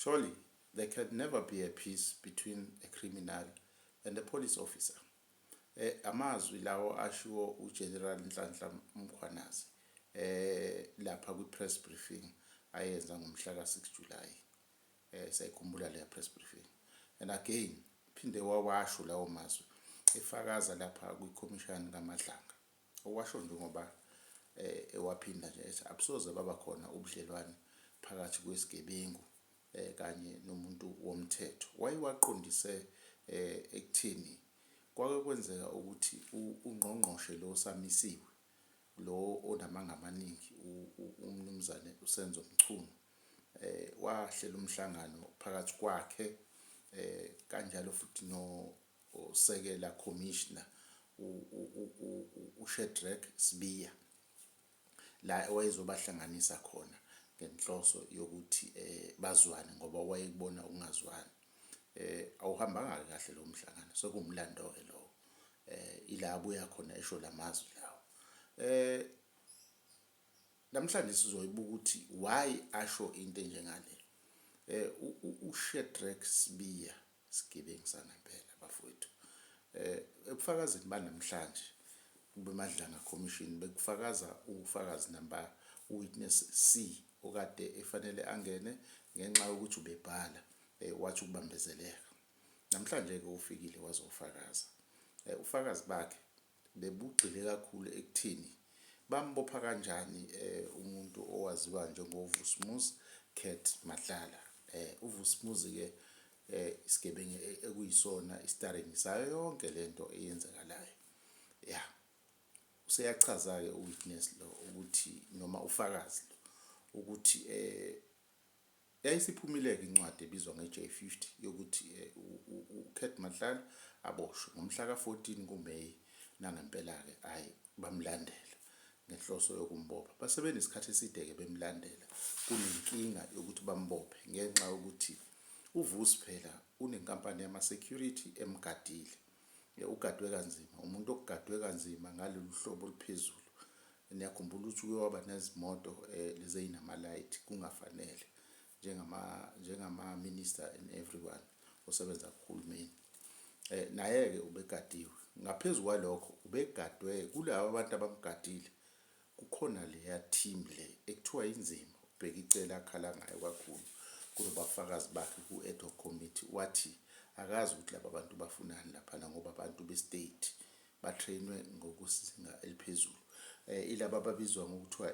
Surely there can never be a peace between a criminal and a police officer. Amazwi lawo ashiwo uGeneral Nhlanhla Mkhwanazi lapha kwi-press briefing ayenza ngomhla ka-6 July. Sayikhumbula leya press briefing. And again phinde wawasho lawo mazwi efakaza lapha kwikhomishani kaMadlanga. Owasho njengoba ewaphinda nje ethi abusoze baba khona ubudlelwane phakathi kwesigebengu kanye nomuntu womthetho. Wayewaqondise ekutheni kwake kwenzeka ukuthi ungqongqoshe lo osamisiwe lo onamanga amaningi, umnumzane uSenzo Mchunu, wahlela umhlangano phakathi kwakhe kanjalo futhi no osekela commissioner uShadrack Sibiya, la owayezobahlanganisa khona ngenhloso yokuthi bazwane ngoba wayekubona ukungazwani. Awuhambanga kahle lo mhlangano, sekuwumlando ke lowo. Ila abuya khona esho lamazwi lawo. Namhlanje sizoyibuka ukuthi why asho into enjengale. UShadrack Sibiya sigebengu sangempela, bafowethu. Ebufakazini banamhlanje beMadlanga Commission bekufakaza ufakazi number witness C okade efanele angene, ngenxa yokuthi ubebhala wathi ukubambezeleka. Namhlanje ke ufikile wazofakaza. Ufakazi bakhe bebugxile kakhulu ekuthini bambopha kanjani umuntu owaziwa njengoVusimuzi Cat Matlala. UVusimuzi ke isigebengu ekuyisona i-starring sayo yonke lento eyenzakalayo. Yeah. Useyachaza ke uwitness lo ukuthi, noma ufakazi lo, ukuthi yayisiphumile-ke incwadi ebizwa nge-J50 yokuthi uCat Matlala aboshwe ngomhla ka-14 kuMeyi. Nangempela-ke hhayi, bamlandela ngenhloso yokumbopha. Base benesikhathi eside-ke bemlandela, kunenkinga yokuthi bambophe ngenxa yokuthi uVusi phela unenkampani yama-security emgadile. Ugadwe kanzima, umuntu ogadwe kanzima ngalolu hlobo oluphezulu. Niyakhumbula ukuthi uke waba nezimoto lezi ey'nama-light kungafanele, njengama-minister and everyone osebenza kuhulumeni. Naye-ke ubegadiwe. Ngaphezu kwalokho ubegadwe kulaba abantu abamgadile, kukhona leya team le ekuthiwa inzima uBheki Cele akhala ngayo kakhulu kulobafakazi bakhe ku-ad hoc committee, wathi akazi ukuthi laba bantu bafunani laphana ngoba abantu be-state batrainwe ngokuzinga eliphezulu. Ilaba ababizwa ngokuthiwa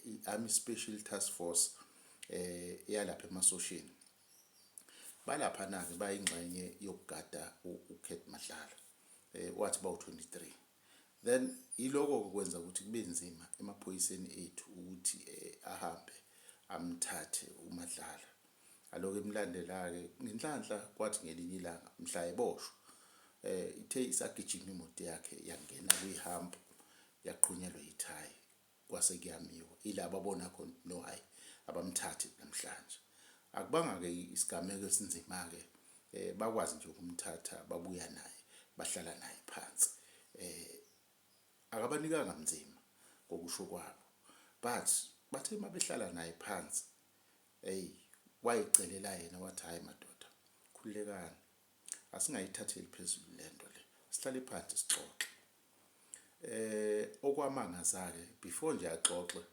i-Army Special Task Force eyalapha emasosheni. Balaphana-ke bayingxenye yokugada uCat Matlala. Wathi bawu-23. Then iloko kwenza ukuthi kube nzima emaphoyiseni ethu ukuthi ahambe amthathe uMatlala. Aloku emlandela-ke ngenhlanhla, kwathi ngelinye ilanga mhla eboshwa ithe isagijima imoto yakhe yangena kwi-hump, yaqhunyelwa ithayi, kwase kuyamiwa. Ila babona khona, no, hayi, abamthathe namhlanje. Akubanga-ke isigameko esinzima-ke, bakwazi nje ukumthatha, babuya naye, bahlala naye phansi. Akabanikanga mzima ngokusho kwabo, but bathe mabehlala naye phansi, hey, wayicelela yena wathi, "Hayi madoda, khululekani, asingayithatheli phezulu lento le, sihlale phansi sixoxe." Okwamangaza-ke, before nje axoxe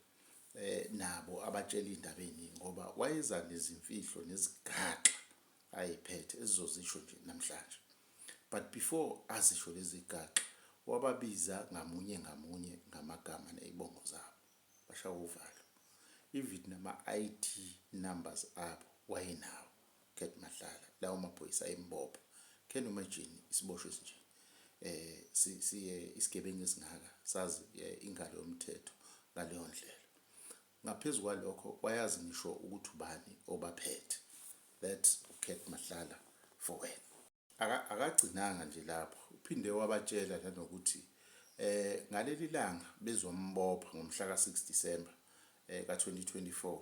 nabo abatshela indaba eziningi, ngoba wayeza nezimfihlo nezigaxa ayiphethe ezizozisho nje namhlanje, but before azisho lezi gaxa wababiza ngamunye ngamunye ngamagama nezibongo zabo, bashaya uvalo. Even nama-ID numbers abo wayenawo Cat Matlala, lawo maphoyisa ayembopha. Can you imagine isiboshwe esinje, siye isigebengu esingaka sazi ingalo yomthetho ngaleyo ndlela? Ngaphezu kwalokho wayazi ngisho ukuthi ubani obaphethe. That uCat Matlala for wena. Akagcinanga nje lapho, uphinde wabatshela nanokuthi ngaleli langa bezombopha ngomhla ka-6 December ka-2024,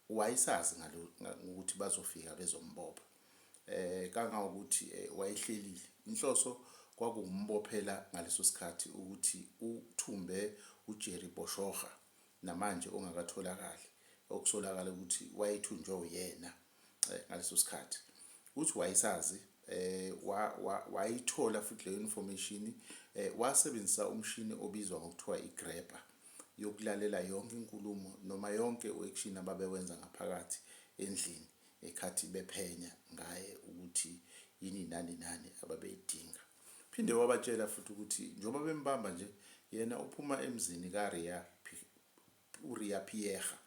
wayesazi ngalo ukuthi bazofika bezombopha, kangangokuthi wayehlelile. Inhloso kwakuwumbophela ngaleso sikhathi ukuthi uthumbe uJerry Boshoga, namanje ongakatholakali. okusolakala ukuthi wayethunjwe uyena ngaleso sikhathi. Uthi wayesazi wayithola futhi leyo information, wasebenzisa umshini obizwa ngokuthiwa i-grabber yokulalela yonke inkulumo noma yonke u-action ababewenza ngaphakathi endlini ekhathi bephenya ngaye ukuthi yini nani nani ababeyidinga. Phinde wabatshela futhi ukuthi njengoba bembamba nje yena uphuma emzini kaRia uRia Phiyega.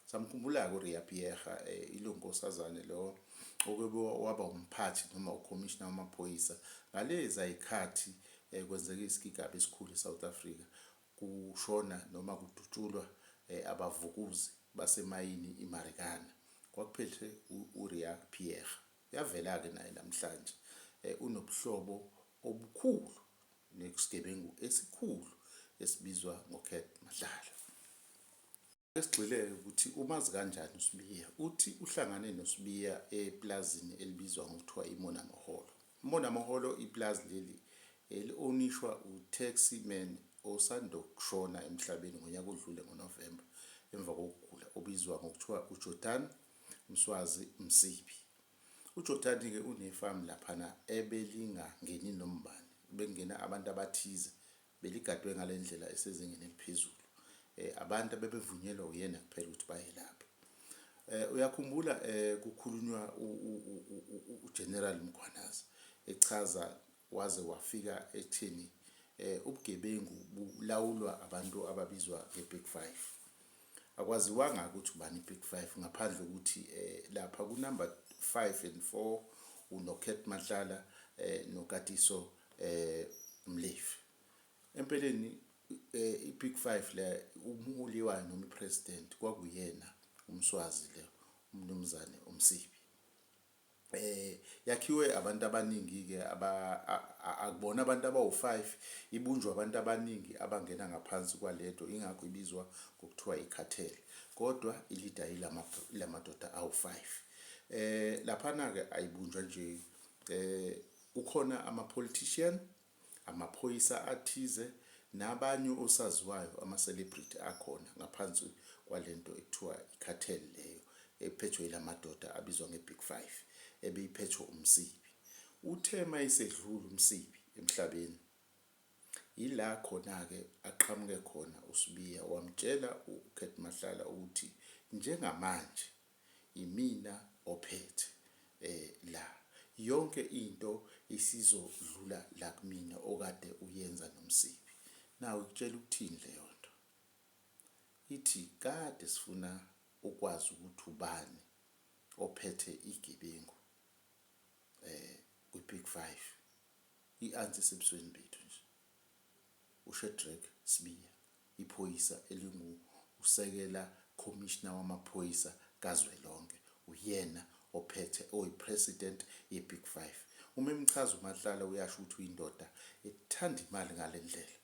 Samkhumbula-ke uRia Phiyega, ilo nkosazane lo okwebe waba umphathi noma ukhomishina wamaphoyisa ngaleza yikhathi kwenzeka isigigaba esikhulu eSouth Africa, kushona noma kudutshulwa abavukuzi basemayini iMarikana. Kwakuphethe uRia Phiyega. Uyavela-ke naye namhlanje, unobuhlobo obukhulu nesigebengu esikhulu esibizwa ngoCat Matlala. Ake sigxile-ke ukuthi umazi kanjani uSibiya. Uthi uhlangane noSibiya epulazini elibizwa ngokuthiwa iMonamoholo. IMonamoholo ipulazi leli eli-ownishwa u-taxi man osanda kushona emhlabeni ngonyaka odlule ngoNovemba emva kokugula obizwa ngokuthiwa uJordan Mswazi Msibi. UJordani-ke unefamu laphana ebelingangeni nombani, bekungena abantu abathize, beligadwe ngale ndlela esezingeni eliphezulu. Abantu abebevunyelwa uyena kuphela ukuthi baye lapha. Uyakhumbula kukhulunywa uGeneral Mkhwanazi echaza waze wafika ekutheni ubugebengu bulawulwa abantu ababizwa nge-Big Five. Akwaziwanga ukuthi ubani i-Big Five ngaphandle ukuthi lapha ku-number 5 and 4 unoCat Matlala noKatiso Mlefi. Empeleni i-Big Five le umholi wayo noma i-president kwakuyena uMswazi le umnumzane uMsibi. Yakhiwe abantu abaningi ke aba akubona abantu abawu-5, ibunjwa abantu abaningi abangena ngaphansi kwalento, ingakho ibizwa ngokuthiwa i-cartel, kodwa i-leader ilamadoda awu-5. Laphana ke ayibunjwa nje, kukhona ama-politician, amaphoyisa athize nabanye osaziwayo, ama-celebrity akhona ngaphansi kwalento ekuthiwa i-cartel leyo ephethwe yilamadoda abizwa nge-Big Five ebeyiphethwe uMsibi. Uthe mayesedlula uMsibi emhlabeni, yila khona-ke aqhamuke khona uSibiya wamtshela uCat Matlala ukuthi njengamanje imina ophethe la, yonke into isizodlula la kumina okade uyenza noMsibi. Nawe ikutshela ukuthini leyo nto? Ithi kade sifuna ukwazi ukuthi ubani ophethe igebengu kwi-Big Five. I-answer isebusweni bethu nje. UShadrack Sibiya, iphoyisa elingusekela commissioner wamaphoyisa kazwelonke, uyena ophethe oyi-president ye-Big Five. Uma emchaza uMatlala uyasho ukuthi uyindoda ethanda imali ngale ndlela.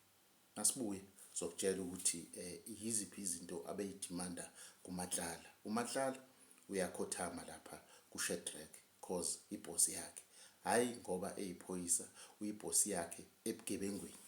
Masibuye sokutshela ukuthi yiziphi izinto abeyidimanda kuMatlala. UMatlala uyakhothama lapha kuShadrack cause ibhosi yakhe, hhayi ngoba eyiphoyisa, uyibhosi yakhe ebugebengwini.